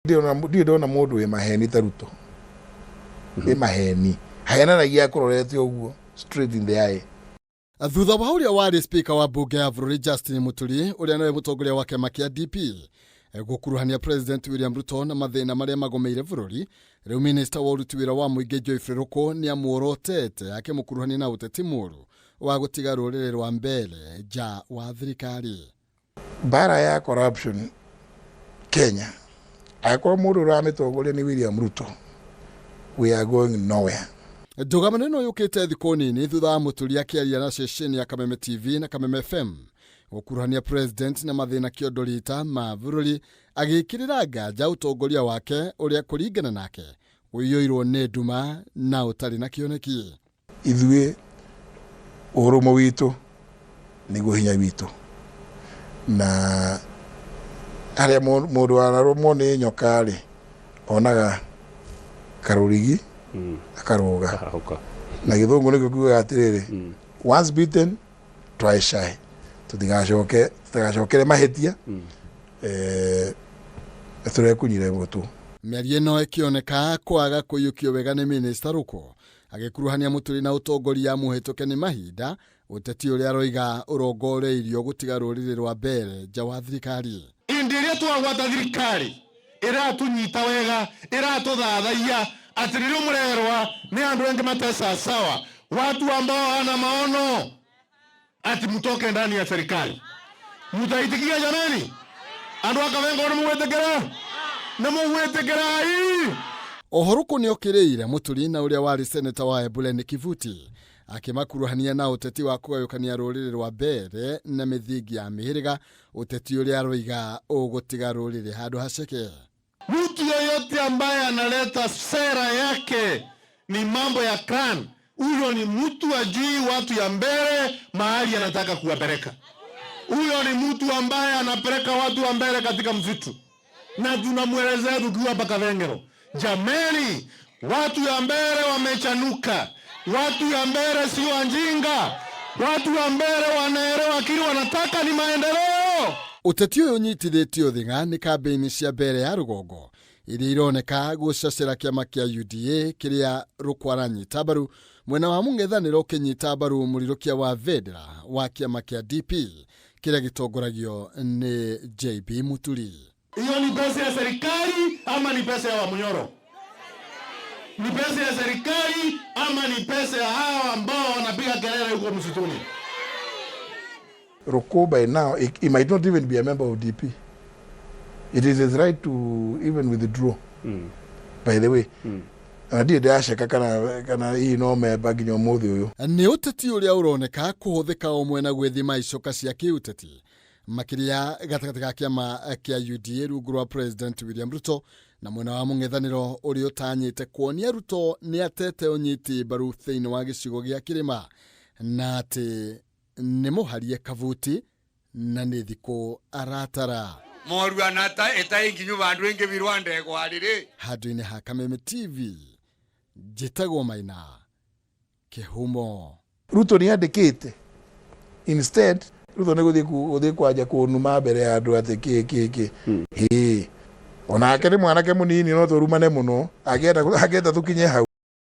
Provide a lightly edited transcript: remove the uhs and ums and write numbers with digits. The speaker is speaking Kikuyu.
Ndirĩ ndona mũndũ wĩ maheni ta Ruto. Wĩ maheni. Ahenanagia akũrorete ũguo straight in the eye. Thutha wa ũrĩa warĩ speaker wa mbunge ya bũrũri Justin Muturi, ũrĩa nowe mũtongoria wa kĩama kĩa DP, gũkuruhania President William Ruto na mathĩna marĩa magũmĩire bũrũri, rĩu minista wa ũruti wĩra wa mũingĩ Geoffrey Ruku nĩ amuorotete akĩmũkuruhania na ũteti mũru wa gũtiga rũrĩrĩ rwa Mbere nja wa thirikari. Mbara ya corruption Kenya, angĩkorwo mũndũ ũramĩtongoria nĩ William Ruto, we are going nowhere. Ndũgamano ĩno yũkĩte thikũ nini thutha wa Mũturi akĩaria na ceceni ya Kameme TV na Kameme FM gũkuruhania president na mathĩna kĩondo rita ma bũrũri, agĩkĩrĩra nganja ũtongoria wake ũrĩa kũringana nake ũiyũirwo nĩ nduma na ũtarĩ na kĩoneki. Ithuĩ ũrũmwe witũ nĩguo hinya witũ, na harĩa mũndũ wanarũmwo nĩ nyoka rĩ, onaga karũrigi akarũga. Na gĩthũngũ nĩkĩo kiugaga atĩrĩrĩ, once bitten twice shy. Tũtigacoke tũtigacokere mahĩtia, tũrekunyire gũtũ. Mĩario ĩno ĩkĩoneka kwaga kũiyũkio wega nĩ minista Ruku, agĩkuruhania Mũturi na ũtongoria mũhĩtũke nĩ mahinda, ũteti ũrĩa aroiga ũrongoreirio gũtiga rũrĩrĩ rwa Mbere nja wa thirikari. Hĩndĩ ĩrĩa twagwata thirikari ĩratũnyita wega, ĩratũthathaiya, atĩ rĩrĩa mũrerwa nĩ andũ angĩ mateca sawa, watu ambao hawana maono, ati mtoke ndani ya serikali. Mutaitikia jameni? Andũ a Kavengo nĩ mũgwĩtĩkĩra? Nĩ mũgwĩtĩkĩra ii? Oho Ruku nĩokĩrĩire Mũturi na ũrĩa warĩ seneta wa Embu Lenny Kivuti, akĩmakuruhania na ũteti wa kũgayũkania rũrĩrĩ rwa Mbere na mĩthingi ya mĩhĩrĩga, ũteti ũrĩa aroiga ũgũtiga rũrĩrĩ handũ haceke. Mtu yoyote ambaye analeta sera yake ni mambo ya clan, huyo ni mtu ajui watu ya Mbere mahali anataka kuwapeleka. Huyo ni mtu ambaye anapeleka watu wa Mbere katika msitu, na tunamwelezea tukiwa hapa Kavengero, jameni, watu ya Mbere wamechanuka, watu ya Mbere sio wajinga, watu ya Mbere wanaelewa kile wanataka ni maendeleo. Ũteti ũyũ ũnyitithĩtio thing'a nĩ kambĩini cia Mbere ya rũgongo iria ironeka gũcacĩra kĩama kĩa UDA kĩrĩa Ruku aranyita mbaru, mwena wa mũng'ethanĩro ũkĩnyita mbaru mũrirũkia wa bendera wa kĩama kĩa DP kĩrĩa gĩtongoragio nĩ JB Muturi. Hiyo ni pesa ya serikali ama ni pesa ya Wamunyoro? Ni pesa ya serikali ama ni pesa ya hawa ambao wanapiga kelele huko msituni? Ruku by now, he might not even be a member of DP. It is his right to even withdraw. By the way, na ndirĩ ndĩraceka kana hihi no memba nginya ũmũthĩ ũyũ. Nĩ ũteti ũrĩa ũroneka kũhũthĩka o mwena gwĩthima icoka cia kĩũteti, makĩria gatagatĩ ga kĩama kĩa UDA rungu rwa President William Ruto na mwena wa mũng'ethanĩro ũrĩa ũtanyĩte kuonia Ruto nĩ atete ũnyiti mbaru thĩinĩ wa gĩcigo gĩa kĩrĩma na atĩ nĩ mũharie kabuti na nĩ thikũ aratara. Morua na ĩtainginyu vandu ĩngĩ virwa ndegwa rĩrĩ. Handũ-inĩ ha Kameme TV, njĩtagwo Maina Kĩhumo. Ruto nĩ andĩkĩte. Instead, Ruto nĩ gũthiĩ kwanja kũnuma mbere ya andũ atĩ kĩ kĩ kĩ. Hĩ. Onake nĩ mwanake mũnini no tũrumane mũno. Angĩenda tũkinye hau.